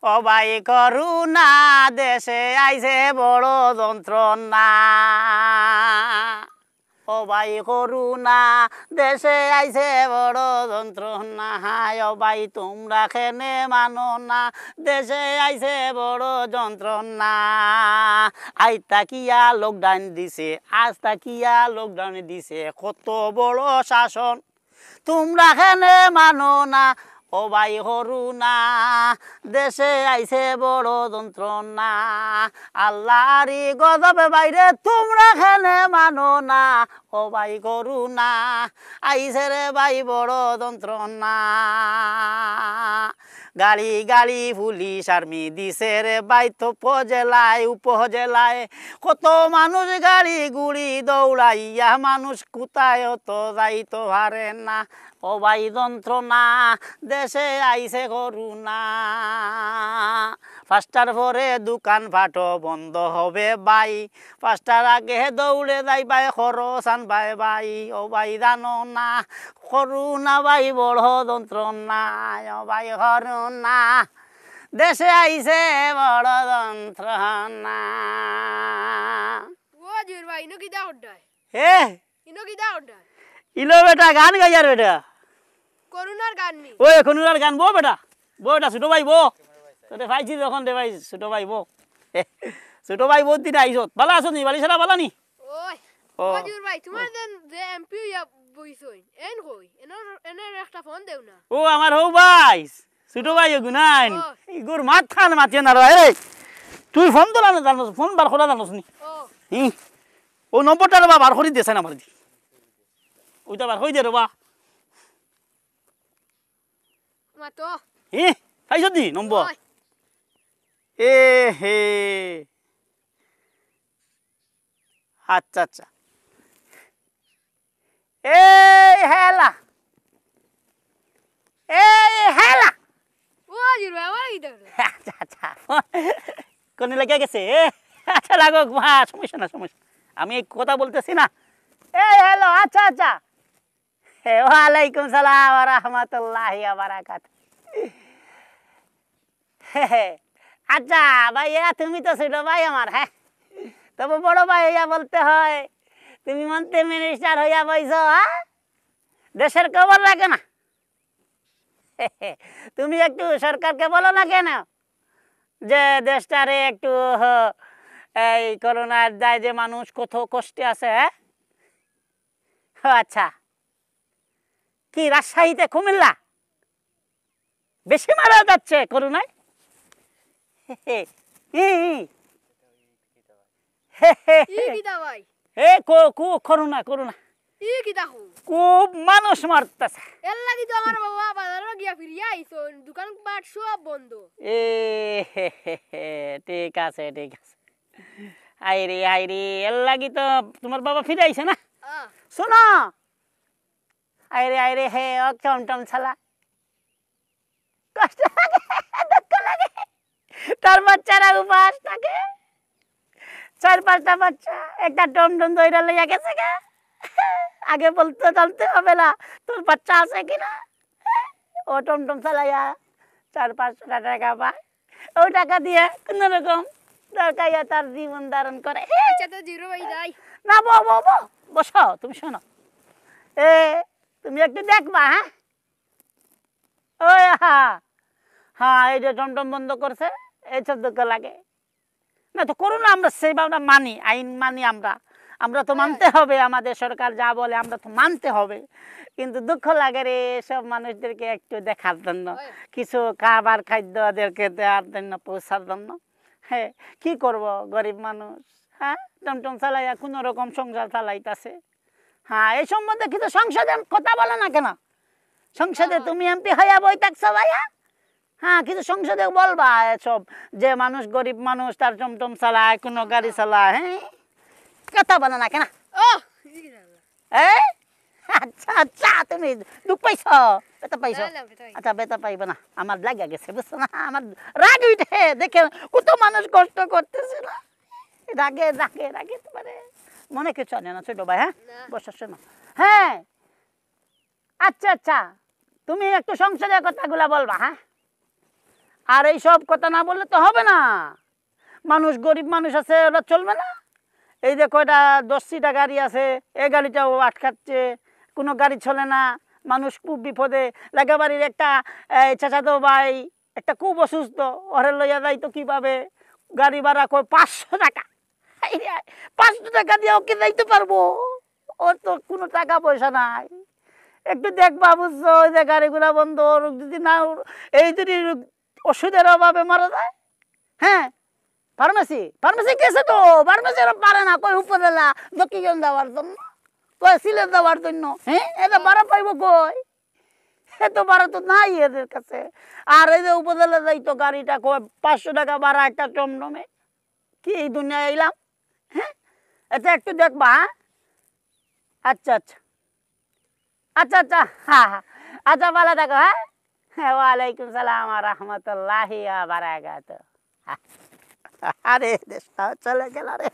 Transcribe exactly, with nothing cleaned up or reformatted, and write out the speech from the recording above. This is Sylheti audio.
ও ভাই করুণা, দেশে আইছে বড় যন্ত্রণা। ও ভাই করুণা, দেশে আইছে বড় যন্ত্রণা। ও ভাই তোমরা কেনে মানো না, দেশে আইছে বড় যন্ত্রণা। আইজ থাকিয়া lockdown দিছে, আইজ থাকিয়া lockdown দিছে, কত বড় শাসন। তোমরা কেনে মানো না, ও ভাই করুণা, দেশে আইছে বড় যন্ত্রণা। আল্লাহরই গজব ভাইরে, তোমরা কেনে মানো না, ও ভাই করুণা, আইছে রে ভাই বড় যন্ত্রণা। গাড়ি গাড়ি পুলিশ আর্মি দিছে রে ভাই, তো উপজেলায় উপজেলায় কত মানুষ গাড়ি গুড়ি দৌড়াইয়া মানুষ কোথায় তো যাইতো পারে না। ও ভাই যন্ত্রণা, দেশে আইছে করুণা। পাঁচটার পরে দোকানপাটও বন্ধ হবে ভাই, পাঁচটার আগে দৌড়ে যাইবায় খরচ আনবায় ভাই। ও ভাই জানো না, করুণা ভাই বড় যন্ত্রণা। ও ভাই করুণা, দেশে আইছে বড় যন্ত্রণা। ও জির ভাই, ইনো কিতা করডায়? এ? ইনো কিতা করডায়? ইলো বেটা গান গাইয়ার বেটা। করুণার গান নি? ওই করুণার গান বো বেটা। বো বেটা, ছোট ভাই বো। তোরে পাইছি যখন রে ভাই, ছোট ভাই বো। ছোট ভাই বো, দিন আইছত। ভালা আছো নি? বাড়ি সারা ভালা নি? ওই, ও। ও জির ভাই, তোমার ও। যেন যে এমপি হইয়া বইছইন, এন কই? এনর, এনর একটা ফোন দেও না। ও আমার হউ ভাই, ছোট ভাই এগু নাইন। ও। ইগুর মাত খান মাতিয়ে না রে। তুই ফোন তোলা না জানোস, ফোন বার করা জানোস নি? ও। হুম। ও নম্বরটা রে বা বার করি দেছে না আমার দি। ওইটা বার করি দে রে বা। মাতো। হি, পাইছত নি নম্বর? ওই। এ হে। আচ্ছা, আচ্ছা। এই হেলা। এই হেলা। ও জিরু, আমার কি দরকার? আচ্ছা, আচ্ছা। কোন লাগিয়া গেছে? এ, আচ্ছা, লাগো, মা, সমস্যা না, সমস্যা। আমি কথা বলতেছি না। এই হ্যালো, আচ্ছা, আচ্ছা। এ, ওয়ালাইকুম সালাম ওয়া রাহমাতুল্লাহি ওয়া বারাকাতুহু। আচ্ছা, ভাইয়া, তুমি তো ছোট ভাই আমার, হ্যাঁ? তবু বড় ভাই হইয়া বলতে হয়, তুমি মন্ত্রী মিনিস্টার হইয়া বইছো, হ্যাঁ? দেশের খবর রাখো না। তুমি একটু সরকারকে বলো না কেন যে দেশটারে একটু, হ, এই করোনার দায় যে মানুষ কত কষ্টে আছে, হ্যাঁ? ও আচ্ছা, কি রাজশাহীতে কুমিল্লা বেশি মারা যাচ্ছে করোনায়? ই, ই। ই কিতা ভাই? এ কো, কো, করোনা, করোনা। ই কিতা কো? খুব মানুষ মারতাছে। এর লাগি তো আমার বাবা বাজারো গিয়া ফিরিয়া আইছইন, দোকানপাট সব বন্ধ। এ, ঠিক আছে, ঠিক আছে। হায় রে, হায় রে, এর লাগি তো তোমার বাবা ফিরে আইছে না? আহ। শোনো, আয় রে, আয় রে, হে, ও টমটম শালা। কষ্ট লাগে, দুঃখ লাগে। তার বাচ্চারা উপাস থাকে। চার পাঁচটা বাচ্চা, একটা টমটম দইরা লইয়া গেছে গা। আগে বলতে জানতে হবে না, তোর বাচ্চা আছে কিনা। ও টমটম চালাইয়া চার পাঁচশো টাকা পায়। ওই টাকা দিয়ে কোনো রকম দরকাইয়া তার জীবন ধারণ করে। আচ্ছা, তো জিরু ভাই যাই। না, বউ, বউ, বউ, বসো, তুমি শোনো। এ, তুমি একটু দেখবা, হ্যাঁ? ওই, হা। হ্যাঁ, এই যে টমটম বন্ধ করছে, এই সব দুঃখ লাগে। না তো করোনা আমরা সেইভাবে আমরা মানি, আইন মানি আমরা। আমরা তো হ্যাঁ। মানতে হবে, আমাদের সরকার যা বলে আমরা তো মানতে হবে। কিন্তু দুঃখ লাগে রে, সব মানুষদেরকে একটু দেখার জন্য, হ্যাঁ। কিছু খাবার খাদ্য ওদেরকে দেওয়ার জন্য, পৌঁছার জন্য। হ্যাঁ, কি করব, গরিব মানুষ, হ্যাঁ, টমটম চালাইয়া কোনো রকম সংসার চালাইতাছে। হ্যাঁ, এই সম্বন্ধে কিছু সংসদে কথা বলো না কেন? সংসদে হ্যাঁ। তুমি এমপি হইয়া বই থাকছো ভাইয়া? হ্যাঁ, কিছু সংসদে বলবা এসব, যে মানুষ গরিব মানুষ, তার টমটম চালায়, কোনো গাড়ি চালায়, হ্যাঁ? কথা বলো না কেন? ও, এই, আচ্ছা, আচ্ছা, তুমি দুঃখ পাইছো, বেতা পাইছো? না, না, বেতা পাই। আচ্ছা, বেতা পাইবো না, আমার লাগা গেছে, বুঝছো না? আমার রাগ উঠে দেখে কত মানুষ কষ্ট করতেছে না, রাগে, রাগে, রাগে তোমারে মনে কিছু আনে না, ছোট ভাই, হ্যাঁ? না। বসো, শোনো। হ্যাঁ, আচ্ছা, আচ্ছা, তুমি একটু সংসদে কথাগুলা বলবা, হ্যাঁ? আর এই সব কথা না বললে তো হবে না। মানুষ, গরিব মানুষ আছে, ওরা চলবে না? এই যে কয়টা দশ সিটা গাড়ি আছে, এই গাড়িটাও আটকাচ্ছে, কোনো গাড়ি চলে না। মানুষ খুব বিপদে। লেখাবাড়ির একটা, এই, চাচাতো ভাই একটা খুব অসুস্থ, ওরে লইয়া যাইতো কিভাবে? গাড়ি ভাড়া কয় পাঁচশো টাকা। এই রে, পাঁচশো টাকা দিয়ে ওকে যাইতে পারবো? ওর তো কোনো টাকা পয়সা নাই। একটু দেখবা, বুঝছো, ওই যে গাড়ি ঘোড়া বন্ধ, ওর যদি না, এই যদি ওষুধের অভাবে মারা যায়। হ্যাঁ, ফার্মেসি, ফার্মেসি গেছে তো, ফার্মেসি আর পারে না, কই উপজেলা দক্ষিণ যাওয়ার জন্য, কই সিলেট যাওয়ার জন্য। হ্যাঁ, এটা ভাড়া পাইবো কই? এত ভাড়া তো নাই এদের কাছে। আর এই যে উপজেলা যাইতো, গাড়িটা কয় পাঁচশো টাকা ভাড়া একটা টমটমে। কি এই দুনিয়ায় এলাম? হ্যাঁ, এটা একটু দেখবা, হ্যাঁ? আচ্ছা, আচ্ছা, আচ্ছা, আচ্ছা, হ্যাঁ, হ্যাঁ। আচ্ছা, ভালো থাকো, হ্যাঁ। হ্যাঁ, ওয়ালাইকুম সালাম ওয়া রাহমাতুল্লাহি ওয়া বারাকাতুহু। আরে, দেশটা চলে গেল রে।